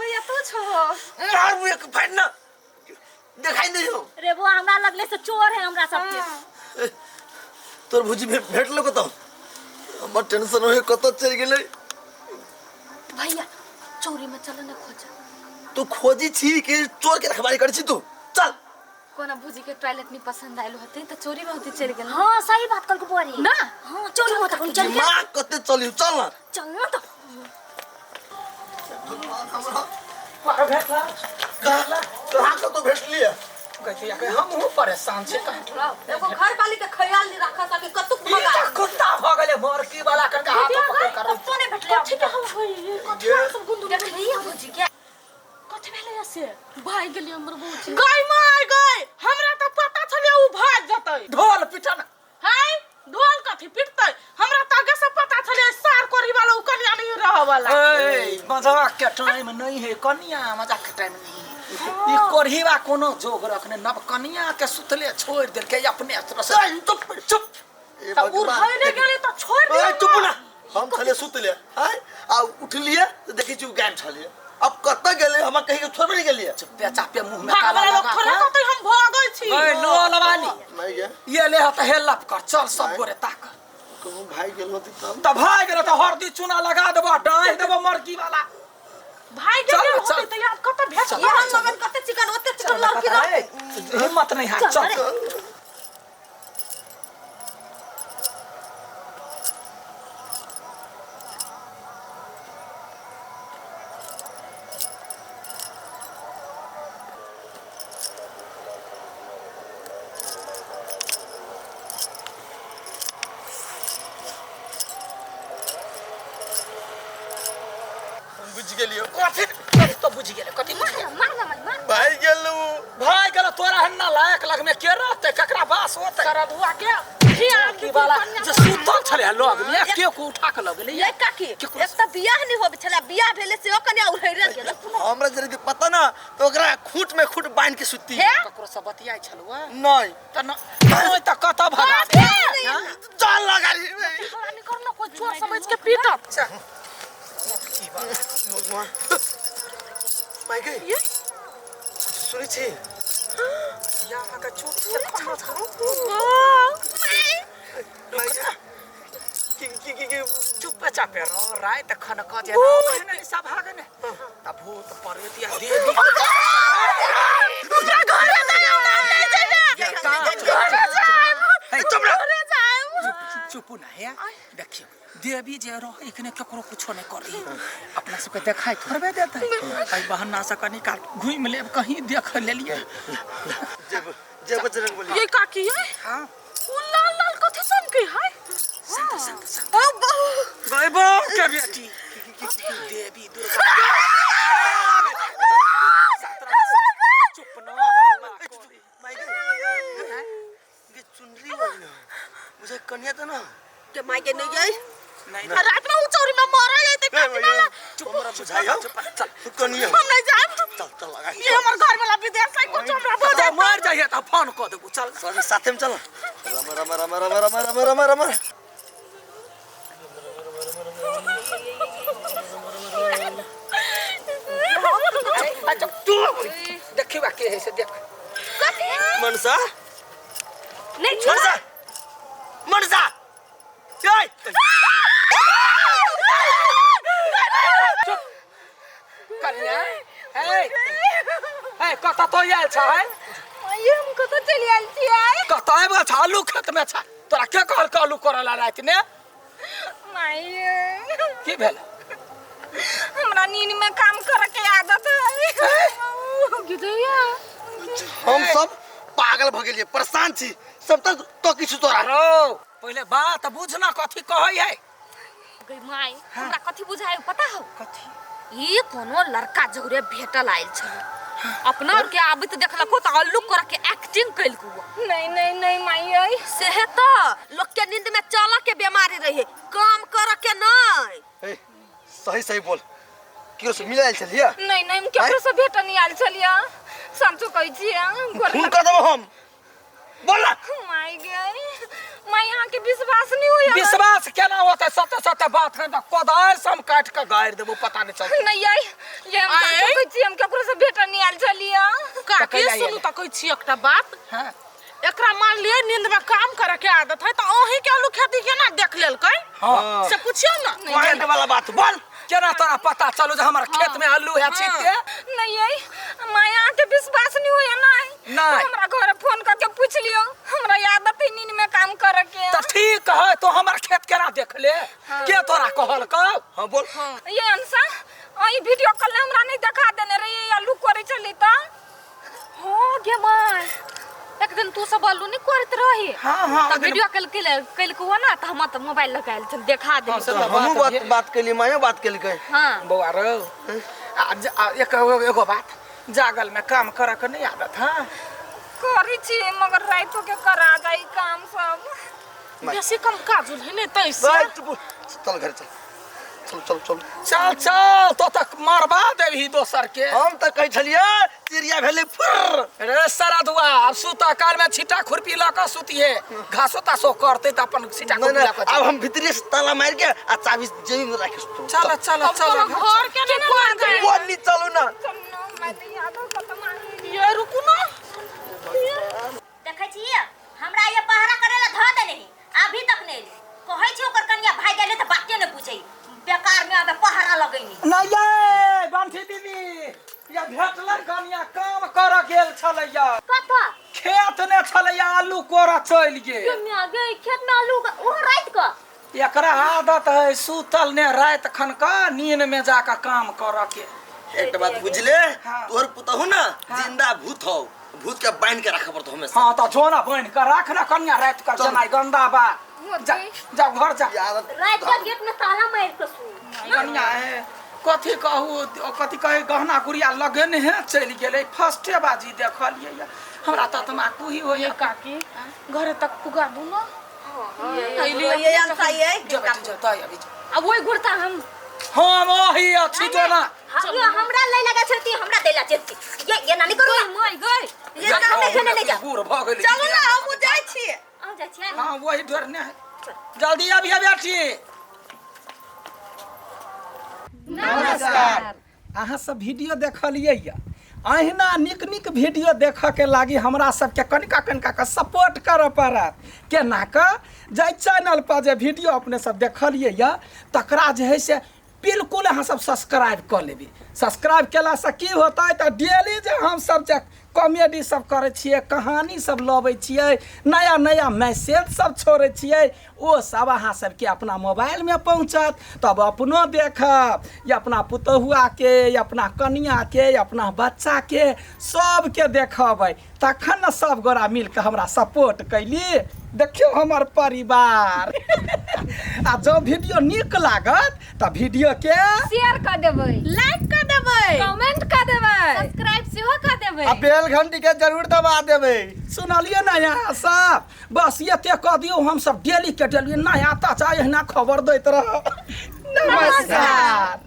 भैया तू छो मारू एक फाड़ ना देखाई नहीं हो रे बुआ हमरा लगले से चोर है हमरा सबके तोर भुजी भेटलो कतौ हमर टेंशन होय कतौ चलि गेलै भैया चोरी में चल ना खोज तू खोजी छी कि चोर के रखवारी करै छी तू चल कोना भुजी के टॉयलेट नहीं पसंद आयल होते त चोरी में होते चल गेल हाँ सही बात कल को बुआ रे ना हाँ चोरी में तो चल दिमाग कते चली चल ना चल ना तो भेटला कहाँ कतौ भेटलियै कहै छै हमहूँ परेशान छी कहाँ एगो घर वाली के ख्याल नहीं रखा सके कतुक ई भगा तऽ कुत्ता भऽ गेलै मरकी वाला कनका हाथ पकड़ कर कत्तो नहीं भेटले कथी के हम होई कथी सब गुंदु देखलियै भौजी के कथी भेलै से भाग गेली हमर भौजी गई मार गई हमरा तऽ पता छलै उ भाग जतै ढोल पिटन हाय ढोल कथी पिटतै हमरा तऽ आगे से पता छलै सार कोरी वाला उ कनिया नहीं रहऽ वाला ए मजाक के टाइम नहीं है कनिया मजाक के टाइम नहीं है। ई कोढ़ीवा कोनो जोग रखने नव कनिया के सुतले छोड़ देलकै अपने तरह से चुप चुप ए तऽ उ भगवान। भइले गेलै तऽ छोड़ ए दियौ चुप ना हम छलियै सुतले आय आ उठलियै तऽ देखै छी उ गायब छलियै अब कतऽ गेलै हमरा कहीं के छोड़बे नहि गेलियै चुप्पे चापे मुंह में ताला भागवला लोग लगा थोड़े के कहतै हम भागै छी ए लोल वाली नहीं गे ये ले त हेलप कर चल सब गोरे ताक कहूँ भाई गेल होती तब त भाग गेल त हरदी चूना लगा देबो डाहि देबो मरकी वाला भाग चल, गेलै चल। होतै तऽ आब कतऽ भेट चल। ये हम मगन कते चिकन ओते चिकन लड़की रह हिम्मत नहीं है चल हम बुझि गेलियो कथी कथी तो बुझि गेलै कथी बुझि गेलै मार ना मार मार भाई गेलू भाग गेल तोरा हन्ना लायक लगमे के रहतै ककरा बास होतै सरधुआ के की वाला जे सुतल छलै लग में के को उठा के लग गेलै ये काकी एक त बियाह नहीं होबे छला बियाह भेले से कन्या उहैरे गेल हमरा जरे पता ना तो ओकरा खूट में खूट बांध के सुती हे ककरो से बतियाइ छलुआ नहीं त न ओय त कत भगा दे चल लगा रे हरामी करना कोई चोर समझ के पीटत भगवान माय गई सुनै छी या के चुप से खाना खाओ माय गई की की की की चुप चापे रहो रात खन क जे ना सब भाग ने त भूत प्रेत या देवी हमरा घरे नहीं हम नहीं जेबे हे, चुप रह घरे जाएब चुप ना है देखियो देवी जे रहे एखने केकरो कुछो नहीं करी अपना सबके देखाई थोड़बे देते एहि बहाना से कनी काल घूमि लेब कहीं देख लेलिए जय जय बजरंग बली ये काकी ये हाँ उ लाल लाल कथी सन के है शांत शांत शांत गए बो के बेटी देवी दुर्गा चुप ना माय गई ये चुनरी वाली ना मुझे कन्या तो ना के माय के नहीं गई नहीं आ रात में उ चोरी में मरे जैते काकी ना चुप हमरा बुझाइयो चुप चल तू कन्या हम नहीं जाएब चल चल लगा ये हमर घर वाला विदेश है कुछ हमरा तो बोझे मर जाइए तो फोन कऽ देबू चल सर साथे में चल राम राम राम राम राम राम राम राम अच्छा तू देखिबा के है से देख मनसा नहीं छोड़ मनसा मनसा ओए कन्या हे हे कतऽ तो आयल छ है ये हम कतऽ चलि आयल छियै कतऽ आबि गेल छ आलू खेत में छ तोरा के कहल आलू करऽ ला राति ने माय की भेल हमरा नींद में काम करे के आदत है गिदैया हम सब पागल भ गेलियै परेशान छी सब तक तो किछु तोरा रो पहिले बात बुझ ना कथी कहै है गई माय हमरा कथी बुझाय पता हौ कथी ई कोनो लड़का जगरे भेटल आयल छल अपना आर के आबित देखलको तऽ अल्लू कर के एक्टिंग कैलको नहीं नहीं नहीं माई आई सेहे तो लोग के नींद में चल के बीमारी रहे काम कर के नहीं ए, सही सही बोल केकरो से मिल आयल छलियै नहीं नहीं हम केकरो से भेट नहीं आयल छलियै साँचो कहै छियै खून कर देबो हम बोल ना माई गई माई अहाँ के विश्वास नहीं होया विश्वास केना होतै सत्य सत्य बात है तऽ कोदारि से हम काटि कऽ गाड़ि देबो पता नहि चलतै नहीं आई ये हम आँय? कहै छी हम केकरो से भेट नहीं आयल छलियै। काकी कहिया सुनू एलै? तऽ कहै छी एकटा बात। हाँ। एकरा मान लिअ नींद में काम करे के आदत है तऽ अहीं के आलू खेती केना देख लेलकै? हाँ। से पूछियौ ना। पॉइंट वाला बात बोल। केना तोरा पता चलू जे हमर खेत में आलू है छिते? नहीं ये माया के विश्वास नहीं होया नहीं। नहीं। हमरा घर फोन करके पूछ लियो, हमरा आदत है नींद में काम करे के। तो ठीक है, तो हमर खेत केना देख ले? के तोरा कहलकौ? हाँ बोल। ये अंसा ई वीडियो कॉल हमरा नहीं देखा देने रही आलू करे चली त। हो गे माय, एक दिन तू सब आलू नहीं करत रही। हाँ, हाँ, त ओहि दिन- वीडियो कॉल केलको ना त हम त मोबाइल लगायल चल देखा दे। हाँ, से तो तऽ हमहूँ बात बात भेल। बात केली, मायो बात केलकै। हां। बौआ रौ, आ एक एगो बात, जागल में काम करे के नहीं आदत? हाँ करी छी मगर रातो के करा जाई काम सब। बेसी कम काजुल है ने तैसे। भाई चुप, चल घर चल, चल चल चल चल चल, तो तक मारबा देबही दोसर के। हम तऽ कहै छलियै चिड़िया भेलै फुर्र। रे सरदुआ, आब सुतऽ काल में छिटा खुरपी लऽ कऽ सुतिहे, घासो तासो करतै तऽ अपन छिटा नहीं खुरपी नहीं लऽ कऽ आब हम भीतरे से ताला मार के आ चाबी जेबी में राखि सुतब। चल चल अब चल तोरा घर के ने कोर गए। बोल नहीं चलू ना। चल ना, मैं तो याद हो खत्म आ गई। ये रुकू ना। देखै छियै हमरा ये पहरा करे ला धऽ देने है, अभी तक नहीं एलै। कहै छी ओकर कनिया भागि गेलै तऽ बाते नहि पूछै, बेकार में आबे पहरा लगैनी। नहीं ये बंठी दीदी, ये भेटलै कनिया काम करऽ गेल छलैया। कतऽ? खेत ने छलैया, आलू कोरऽ चलि गेल। कनिया गे, खेत में आलू ओहो राति कऽ? एकरा आदत है सुतल ने राति खन कऽ नींद में जाकऽ काम करऽ के। एकटा बात बुझले? हाँ। तोहर पुतहु ना जिंदा भूत हौ, भूत के बांध के राखऽ पड़तौ हमेशा। हाँ तऽ जो ना बान्हि कऽ राख ना कनिया, राति कऽ जेनाइ गंदा बात। जा जा घर जा। ई आदत राति कऽ गेट में ताला मारि कऽ सु। कनिया है कथी कहू, कथी कहे गहना गुड़िया लगेने है चलि गेलै, फर्स्टे बाजी देखलियै या हमरा तऽ तमाकू ही होइया। ये काकी घरे तक पुगा दू ना। ये अंसा ये जो बेटी जो तय अभी जो। अब वही घुरता हम। हम ओही अछि जो ना। ये हमरा लै लगा छती, हमरा दैला छती। ये ये नानी करू। गई माय गई। ये काम नहीं खेने ले जा। बूढ़ भऽ गेलै। चलू ना, हम जाइ छी। हम जाइ छी। हाँ वही ढोरने है, जल्दी अभी बेटी। नमस्कार, अहाँ सब वीडियो देखलियै या? अहिना नीक नीक वीडियो देखऽ के लागी हमरा सबके कनिका कनिका के सपोर्ट करऽ पड़त। केना कऽ? जाहि चैनल पर जे वीडियो अपने सब देखलियै या तकरा जे है से बिल्कुल अहाँ सब सब्सक्राइब कऽ लेबै। सब्सक्राइब केलासँ की होतै तऽ डेली जे हमसब जे कॉमेडी सब करै छियै, कहानी सब लबै छियै, नया नया मैसेज सब छोड़ै छियै, ओ सब अहाँ सबके अपना मोबाइलमे पहुँचत। तब अपनो देखब या अपना पुतहुआके या अपना कनियाके या अपना बच्चाके सबके देखबै, तखन ने सब गोरा मिलके हमरा सपोर्ट कैली। देखियौ हमर परिवार। आ जँ वीडियो नीक लागत तऽ वीडियो के शेयर कऽ देबै, लाइक कऽ देबै, कमेंट कऽ देबै, सब्सक्राइब सेहो कऽ देबै आ बेल घंटी के जरूर दबा देबै। सुनलियै ने अहाँ सब? बस एते कऽ दियौ, हम सब डेली के डेली नया ताजा एहिना खबर दैत रहब। नमस्कार।